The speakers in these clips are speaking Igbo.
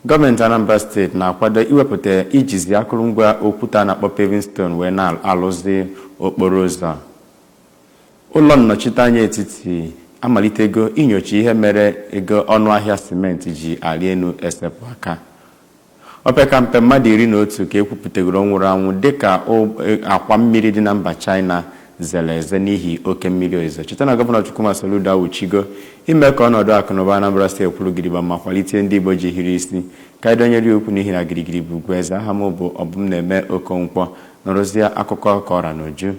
Gọọmenti Anambra Steeti na-akwado iwepụta ijizi akụrụngwa okwute a na-akpọ paving stone wee na-alụzi okporo ụzọ. Ụlọ nnọchiteanya etiti amalitego inyocha ihe mere ego ọnụahịa simenti ji arị elu esepụ aka. Opekampe mmadụ 11 ka ekwupụtagoro nwụrụ anwụ dịka akwa mmiri dị na mba China zere eze n'ihi oke mmiri ozuzo. Cheta na Gọvanọ Chukwuma Soludo awụchigo ime ka ọnọdụ akụnụba Anambra Steeti kwuru gidigba ma kwalite ndị Igbo ji hiri isi ka anyị okwu, n'ihi na girigiri bụ ugwu eze. Aha m bụ Ọbụm na-eme Okonkwo. Nụrụzie akụkọ ka ọra n'uju.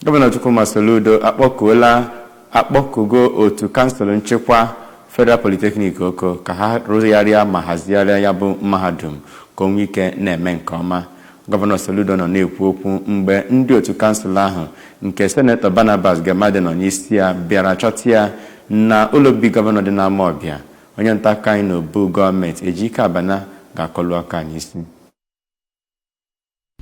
Gọvanọ Chukwuma Soludo akpọkuola, akpọkugo otu kansụl nchịkwa Federal Polytechnic Oko ka ha rụgharịa ma hazigharịa ya bụ mahadum ka o nwee ike na-eme nke ọma. Gọvanọ Soludo nọ na-ekwu okwu mgbe ndị otu kansụl ahụ nke Senetọ Barnabas Gemade nọ n'isi ya bịara chọta ya na ụlọ obibi gọvanọ dị n'Amawbịa. Onye nta akụkọ anyị n'obu gọọmenti, Ejike Abana, ga-akọlu aka n'isi.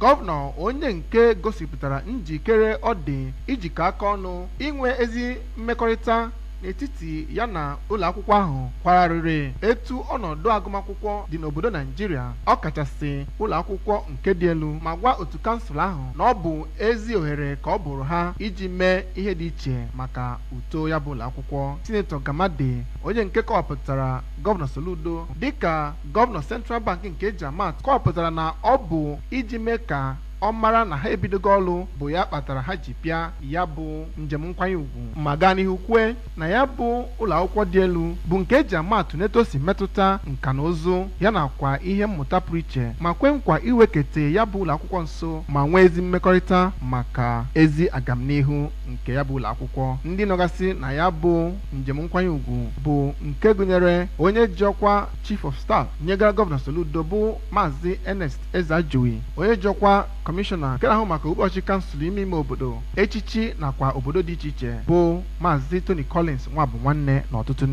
Gọvanọ, onye nke gosipụtara njikere ọ dị ijikọ aka ọnụ inwe ezi mmekọrịta n'etiti ya na ụlọ akwụkwọ ahụ, kwararịrị etu ọnọdụ agụmakwụkwọ dị n'obodo Naijiria, ọkachasị ụlọ akwụkwọ nke dị elu, ma gwa otu kansụl ahụ na ọ bụ ezi ohere ka ọ bụrụ ha iji mee ihe dị iche maka uto ya bụ ụlọ akwụkwọ. Sinetọ Gamade, onye nke kọwapụtara Gọvanọ Soludo dịka gọvanọ Central Bank nke eji amatụ, kọwapụtara na ọ bụ iji mee ka ọ mara na ha ebidogo ọrụ bụ ya kpatara ha ji bịa ya bụ njem nkwanye ugwu, ma gaa n'ihu kwue na ya bụ ụlọ akwụkwọ dị elu bụ nke eji amatụ n'etu o si metụta nka na ụzụ ya nakwa ihe mmụta pụrụ iche, ma kwe nkwa iwekete ya bụ ụlọ akwụkwọ nso ma nwee ezi mmekọrịta maka ezi agamnihu nke ya bụ ụlọ akwụkwọ. Ndị nọgasị na ya bụ njem nkwanye ugwu bụ nke gụnyere onye ji ọkwa Chief of Staff nyegara Gọvanọ Soludo bụ Maazị Ernest Ezeajughi, onye ji ọkwa kọmishọna nke na-ahụ maka ụbọchị kansụl ime ime obodo, echichi nakwa obodo dị iche iche bụ Maazị Tony Collins Nwabụ Nwanne, na ọtụtụ.